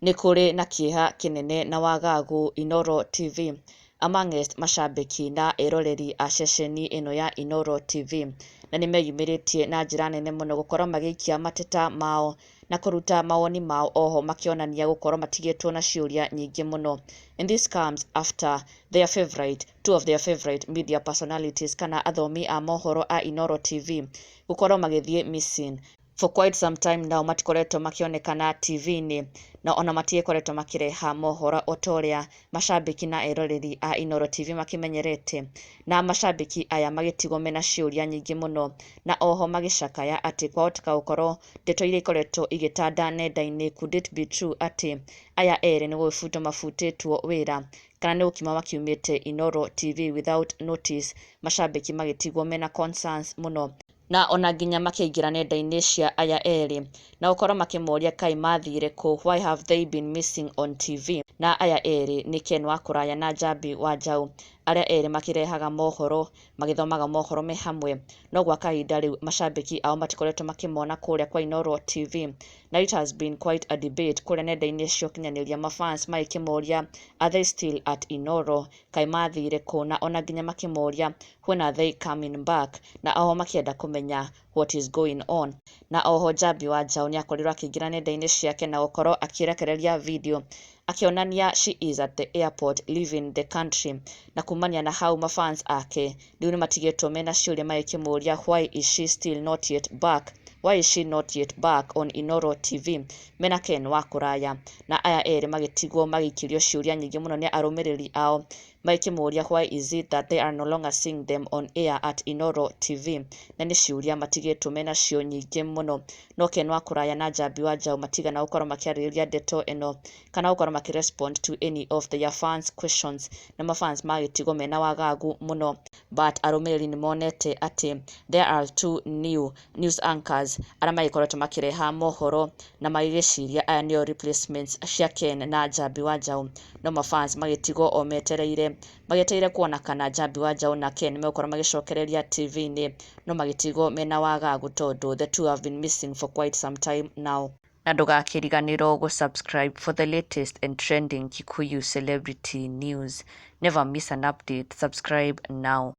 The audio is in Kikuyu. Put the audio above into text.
Nĩ kũrĩ na kĩeha kĩnene na wagagu Inooro TV amongst macambĩki na eroreri a ceceni ĩno ya Inooro TV, na nĩ meyumĩrĩtie na njĩra nene mũno gũkorwo magĩikia mateta mao na kũruta mawoni mao, oho makĩonania gũkorwo matigĩtwo na ciũria nyingĩ mũno. And this comes after their favorite, two of their favorite media personalities, kana athomi a mohoro a Inooro TV, gũkorwo magĩthiĩ missing for quite some time now. Matikoretwo makĩonekana TV-inĩ na ona matigĩkoretwo makĩreha mohoro o ta ũrĩa macambĩki na eroreri a Inooro TV makĩmenyerete, na macambĩki aya magĩtigwo mena ciũria nyingĩ mũno, na oho magĩcakaya atĩ kwahoteka gũkorwo ndeto iria ikoretwo igĩtanda nenda-inĩ, could it be true atĩ aya erĩ nĩ gũgĩbutwo mabutĩtwo wĩra, kana nĩ gũkiuma makiumĩte Inooro TV without notice? Macambĩki magĩtigwo mena concerns mũno, na ona nginya makĩingĩra nenda-inĩ cia aya erĩ na gũkorwo makĩmoria kaĩ mathire kũ, why have they been missing on TV? Na aya erĩ nĩ Ken wa Kũraya na Njambi wa Njaũ, arĩa erĩ makĩrehaga mohoro, magĩthomaga mohoro me hamwe, no gwa kahinda rĩu macambĩki ao matikoretwo makĩmona kũrĩa kwa Inooro TV. Na it has been quite a debate kũrĩa nenda-inĩ cia ũkinyanĩria, mafans magĩkĩmoria, are they still at Inooro? Kaĩ mathire kũ? Na ona nginya makĩmoria, when are they coming back? Na oho makĩenda kũmenya what is going on. Na oho Njambi wa Njaũ nĩ akorirwo akĩingĩra nenda-inĩ ciake na gũkorwo akĩrekereria video akĩonania she is at the airport leaving the country, na kumania na hau mafans ake rĩu nĩ matigĩtwo mena ciũria magĩkĩmũria, why is she still not yet back? Why is she not yet back on Inooro TV mena Ken wa Kũraya? Na aya erĩ magĩtigwo magĩikĩrio ciũria nyingĩ mũno nĩ arũmĩrĩri ao, magĩkĩmũria, why is it that they are no longer seeing them on air at Inooro TV? Na nĩ ciũria matigĩtwo mena cio nyingĩ mũno, no Ken wa Kũraya na Njambi wa Njaũ matigana gũkorwo makĩarĩrĩria ndeto ĩno kana gũkorwo makĩrespond to any of their fans' questions, na mafans magĩtigwo mena wagagu mũno. But arũmĩrĩri nĩ monete atĩ there are two new news anchors arĩa magĩkoretwo makĩreha mohoro, na magĩgĩciria aya nĩo replacements cia Ken na Njambi wa Njaũ, no mafans magĩtigwo o metereire, magĩetereire kuona kana Njambi wa Njaũ na Ken megũkorwo magĩcokereria TV-inĩ, no magĩtigwo mena wagagu tondũ the two have been missing for quite some time now. Na ndũgakĩriganĩrwo gũ-subscribe for the latest and trending Kikuyu celebrity news. Never miss an update. Subscribe now.